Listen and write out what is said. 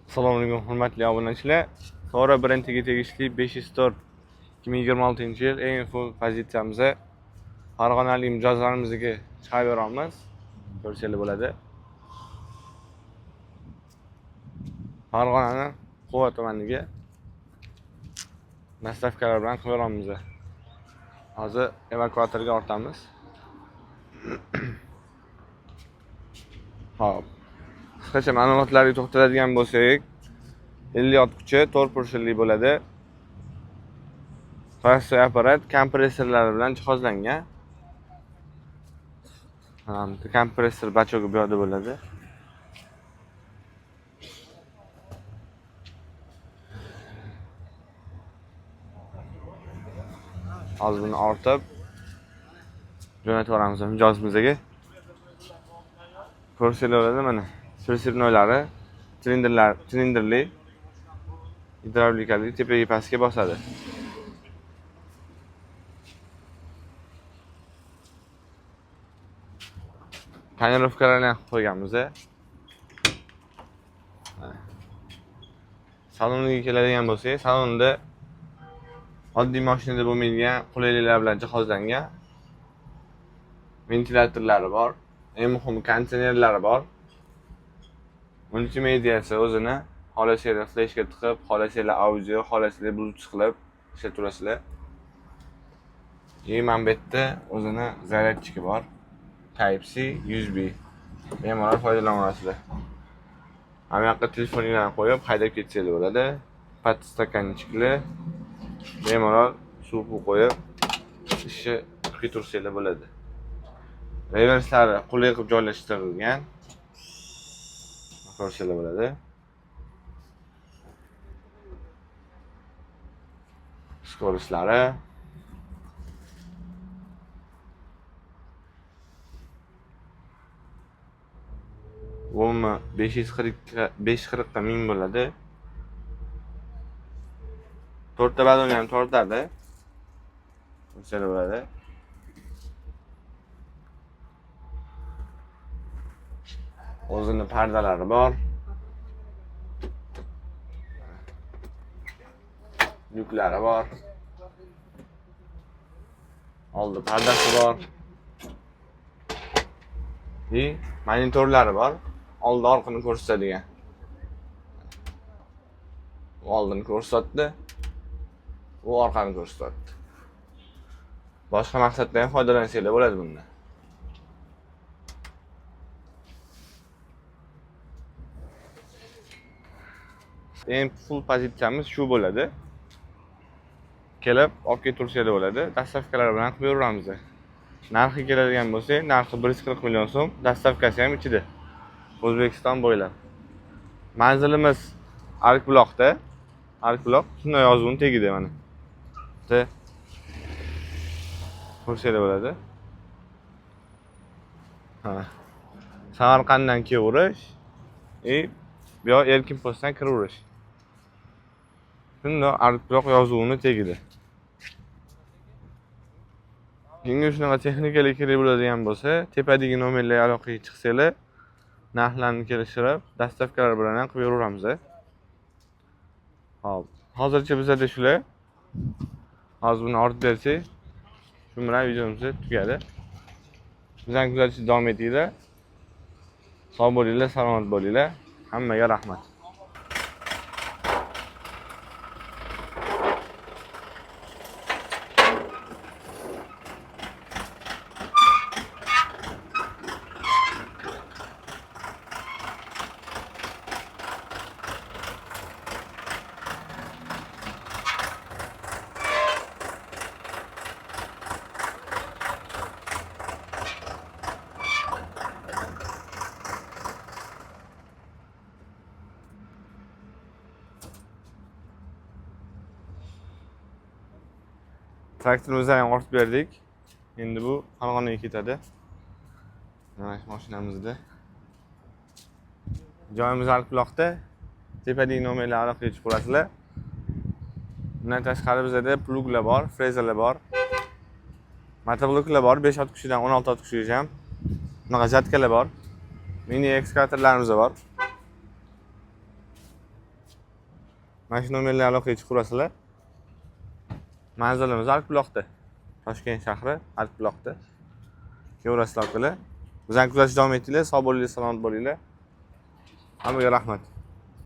Assalomu alaykum hurmatli obunachilar. Sora brendiga tegishli 504 2026-yil eng full pozitsiyamizni Farg'onalik mijozlarimizga chiqarib beramiz. Ko'rsanglar bo'ladi. Farg'onani Quva tumaniga nastavkalar bilan qilib beramiz. Hozir evakuatorga ortamiz. Xo'p. Qisqacha ma'lumotlarga to'xtaladigan bo'lsak, 50 ot kuchi, 4 porshilli bo'ladi. Prostoy apparat kompressorlari bilan jihozlangan. Kompressor bachogi bu yoqda bo'ladi. Hozir buni ortib jo'natib yuboramiz mijozimizga. Ko'rsanglar bo'ladi mana. Prisepnoylari, silindralar, silindrali gidravlikali tepaga pastga bosadi. Tonirovkalarni ham qilib qo'yganmiz. Saloniga keladigan bo'lsak, salonda oddiy mashinada bo'lmaydigan qulayliklar bilan jihozlangan. Ventilyatorlari bor, eng muhimi konditsionerlari bor. Multimediasi o'zini xohlasanglar fleshga tiqib, xohlasanglar audio, xohlasanglar Bluetooth qilib ishlataverasizlar. Mana bu yerda o'zini zaryadchiki bor. Type-C, USB. Bemalol foydalanaverasizlar. Mana bu yoqqa telefoninglarni qo'yib haydab ketsanglar bo'ladi. Podstakanchikli bemalol suv qo'yib ishni qilib tursanglar bo'ladi. Reverslari qulay qilib joylashtirilgan. Ko'rsanglar bo'ladi. Skorostlari. Umuman 540 ming bo'ladi. 4 ta badonni ham tortadi. Ko'rsanglar bo'ladi. O'zini pardalari bor. Lyuklari bor. Oldi pardasi bor. И monitorlari bor. Oldi orqani ko'rsatadigan. U oldini ko'rsatdi. U orqani ko'rsatdi. Boshqa maqsadda ham foydalansanglar bo'ladi bundan. Eng full pozitsiyamiz shu bo'ladi. Kelib olib ketursanglar bo'ladi. Dastavkalar bilan qilib beraveramiz. Narxi keladigan bo'lsak, narxi 140 million so'm, dastavkasi ham ichida. O'zbekiston bo'ylab. Manzilimiz Ark-Buloqda. Ark-Buloq shunday yozuvning tagida mana. T. Ko'rsanglar bo'ladi. Ha. Samarqanddan kelaverish, bu yoq Erkin postdan kiraverish. Shunda Ark-Buloq yozuvini tagida. Kimga shunaqa texnikalar kerak bo'ladigan bo'lsa, tepadagi nomerlarga aloqaga chiqsanglar, narxlarni kelishtirib, dastavkalar bilan ham qilib beraveramiz. Xo'p, hozircha bizada shular. Hozir buni ortib bersak, shu bilan videomiz tugadi. Bizani kuzatishda davom etinglar. Sog' bo'linglar, salomat bo'linglar. Hammaga rahmat. Traktorimizni ham ortib berdik. Endi bu Farg'onaga ketadi. Mana shu mashinamizda. Joyimiz Ark-Buloqda. Tepadagi nomerlar aloqaga chiqib olasizlar. Bundan tashqari bizda pluglar bor, frezalar bor. Motobloklar bor, 5 ot kuchidan 16 ot kuchigacha ham. Bunaqa jatkalar bor. Mini ekskavatorlarimiz bor. Mana shu nomerlarga aloqaga chiqaverasizlar. Manzilimiz Artbuloqda. Toshkent shahri, Artbuloqda. Kelaverasizlar, akalar. Bizani kuzatishda davom etinglar. Sog' bo'linglar, salomat bo'linglar. Hammaga rahmat.